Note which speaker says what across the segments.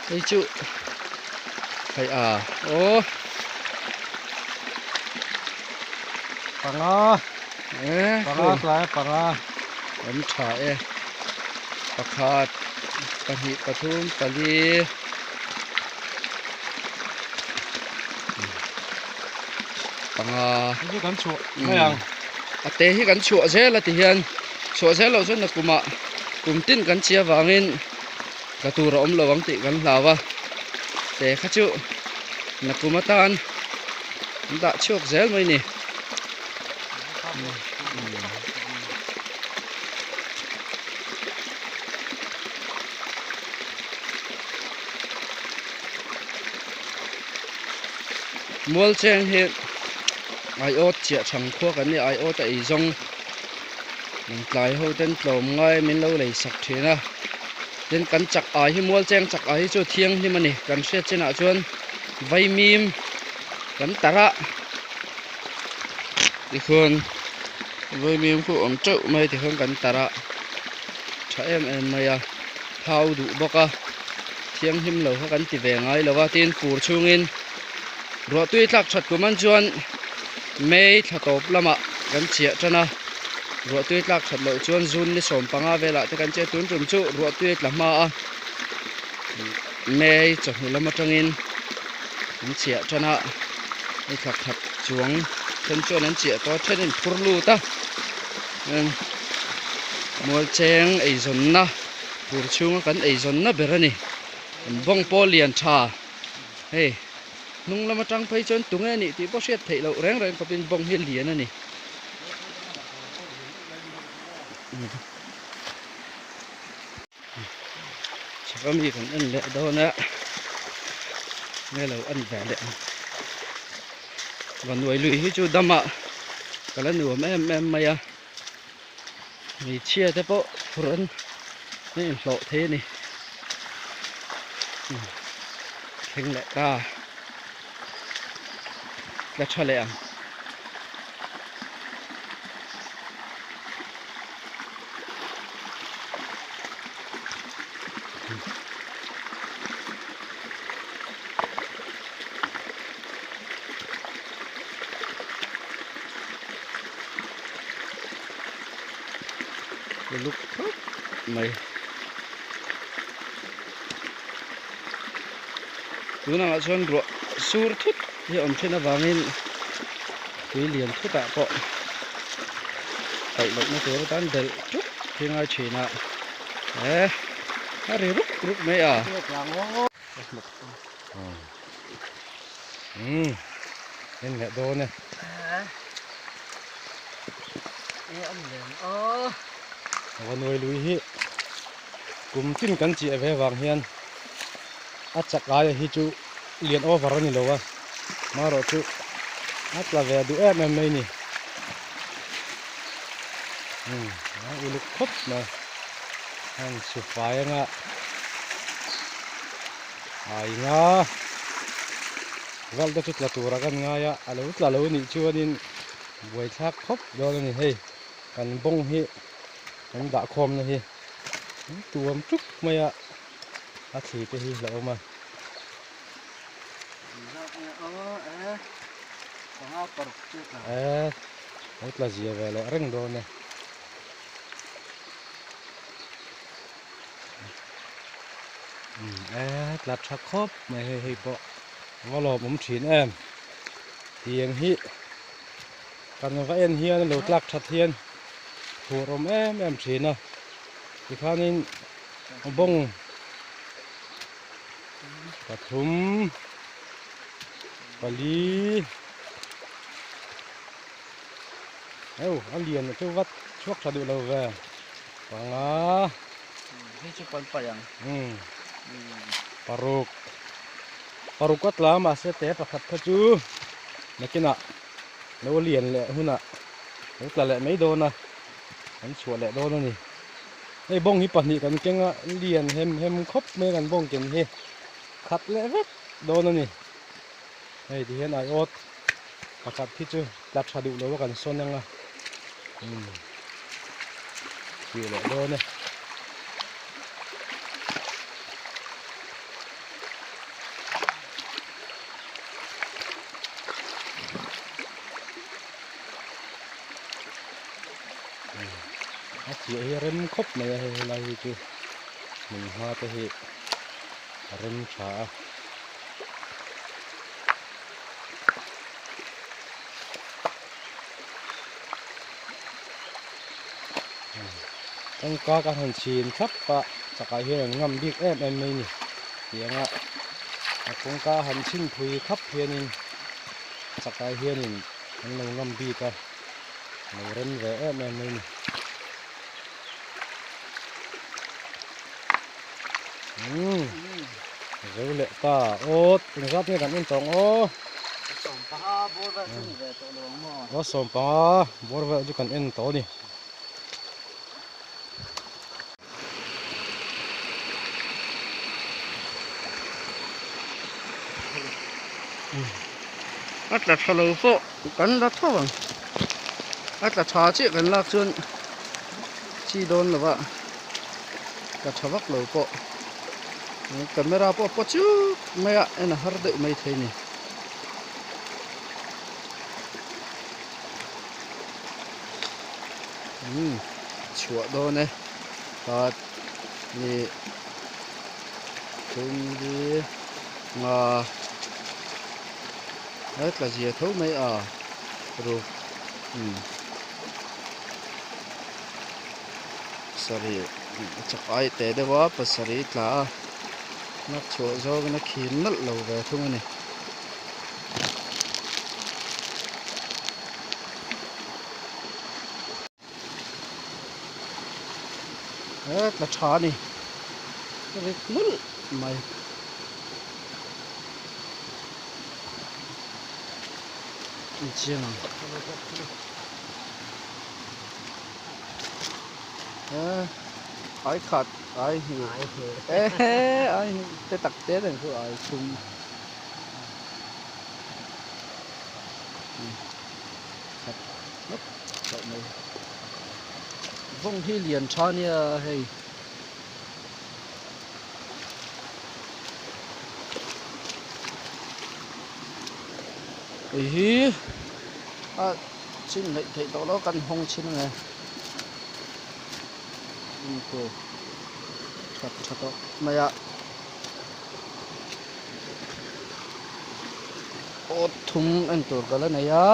Speaker 1: Hei chu hei a aw
Speaker 2: Panga panga tlai panga
Speaker 1: an tha e pakhat pahnih pathum pali panga
Speaker 2: hei chu kan chhuah mai ang
Speaker 1: a te hi kan chhuah zel a ti hian chhuah zel loh chuan nakumah kum tin kan chi avangin tla tur a awm lo ang tih kan hlau a te kha chu nakum atan an dah chhuak zel mai ni. Mual cheng hi aiawt chiah chhang khua kan ni aiawt a ei zawng tlai ho ten tlawm ngai min lo lei sak thin a tin kan chak ai hi mual cheng chak ai hi chu thianghlim a ni kan hriat chinah chuan vaimim kan tarh a tikhuan vaimim khu awm teuh mai tikhuan kan tarh a tha em em mai a phau duh bawk a thianghlim lo kha kan ti ve ngai lo a tin fur chhungin ruah tui tlak that kum an chuan May thla tawp lamah kan chiah tan a ruah tui tlak that loh chuan June ni 15 velah te kan chiah tun tum chu ruah tui a tla hma a May chawhnu lam atangin an chiah tan a hei thla khat chuang then chuan an chiah tawh a then in phur lut a Mualcheng eizawnna tur chhunga kan eizawnna ber a ni an bawng pawh lian tha hei hnung lam atang phei chuan tunge a nih tih pawh hriat theih loh reng reng khawpin bawng hi lian a ni. Chhaka mi kan en leh dawn a nge lo en ve leh ang Vanuai lui hi chu damah ka la nuam em em mai a hmeichhia te pawh phur an inhlawh thei a ni thleng leh ta tla tha leh ang. Uluk khawp mai tunah chuan ruah sur thut hi a awm thin avangin tui lian thutah pawh paih lohna tur atan belh tuk hi ngai thin a e a ri ruk ruk mai a.
Speaker 2: En leh dawn e. Va nuai lui hi kum tin kan chiah ve vang hian a chak aia hi chu lian over a ni lo a marawh chu a tla ve duh em em mai ni a uluk khawp mai heng sufai anga a inga val te chu tla tura kan ngai a a lo tla lo nih chuanin buaithlak khawp dawn a ni hei kan bawng hi kan dah khawmna hi tuam tuk mai a a thli te hi a awm a. E lo tla zia ve leh reng dawn e. E tla tha khawp mai hei hei pawh va lawmawm thin em tiang hi kan va en hian a lo tlak that hian phur awm em em thin a tikhanin bawng pathum pali eu a lian chu vat chhuak tha duh lo ve panga
Speaker 1: hei chu pan pai ang
Speaker 2: paruk paruk a tla mahse te pakhat kha chu nakinah lo lian leh hunah lo tla leh mai dawn a an chhuah leh dawn a ni hei bawng hi pahnih kan keng a lian hem hem khawp mai kan bawng ken hi khat leh vek dawn a ni hei ti hian aiawt pakhat hi chu tla tha duh lo a kan sawn ang a umm tih leh dawn e. Chiah hi a rem khawp mai a hei helai hi chu hmun hma te hi a rem tha a. Kawngka kan han chhin thlap a chakah hian an ngam bik em em mai ni tianga a kawngka han chhin phui khap hianin chakah hianin an lo ngam bik a lo rem ve em em mai ni. Umm zo leh ta awt engzat nge kan en tawh ang aw. Aw sawmpanga bawr vel chu kan en tawh a ni.
Speaker 1: A tla tha lo pawh kan la tho ang a tla tha chiah kan lak chuan chi dawn lo va tla tha vak lo pawh camera pawh a paw chuk mai a en a har deuh mai thei a ni. Umm chhuah dawn e khat hnih thum li nga a tla zia tho mai a ruk umm sarih a chak ai teh deuh a pasarih tla a nak chhuah zawngin a khin nalh lo ve thung a ni. He tla tha a ni rit nulh mai. Inchiang ang he ai khat ai hnih ai hnih te tak te reng chu ai thum. Khat ngawt tawh mai vawng hi lian tha nia hei hei hi a chin hleih theih tawh lo kan hawng chhin ange that tha tawh mai a. Awt thum en tur ka la nei a.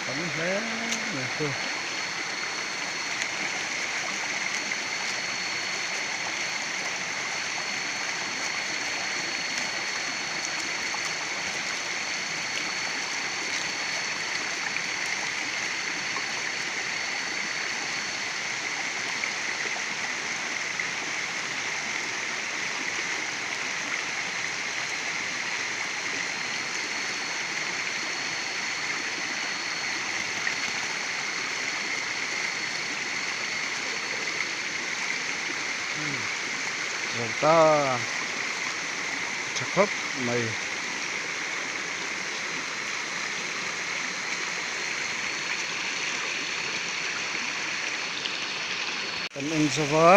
Speaker 1: Tam hle mai chu. Zo ta tha khawp mai. Kan en zo va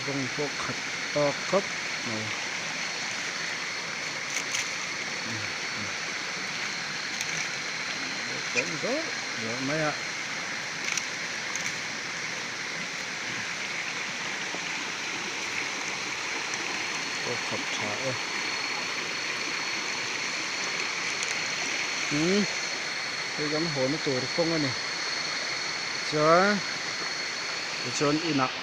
Speaker 1: bawng pawh khat tawk khawp mai. Bawng zawk zawk mai a. Pawh khat tha e. Umm hei kan haw na tur kawng a ni chuan tichuan inah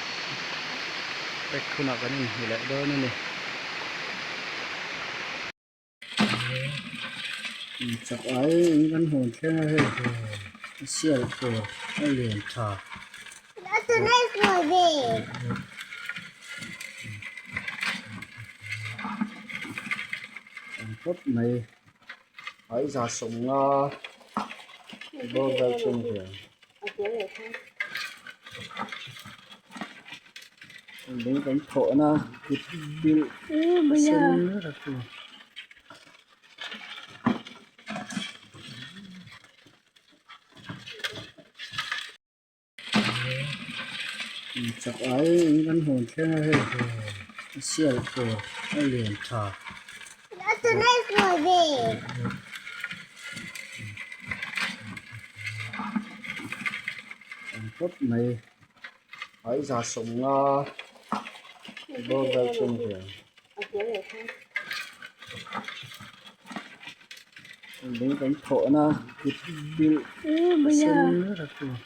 Speaker 1: pack hunah kan inhmu leh dawn a ni. Chak ai in kan hawn thleng a hei sial tur a lian tha. Tam khawp mai. Ai za 50 bawr vel chu a ni ve ang. Lung kan thawhna kut bilh sen rak a ni. Chak ai in kan hawn thleng a hei a sial tur a lian tha. An pawp mai ai za 50 bawr vel chu a ni ve ang. Lung kan thawhna kut bilh sen rak a ni.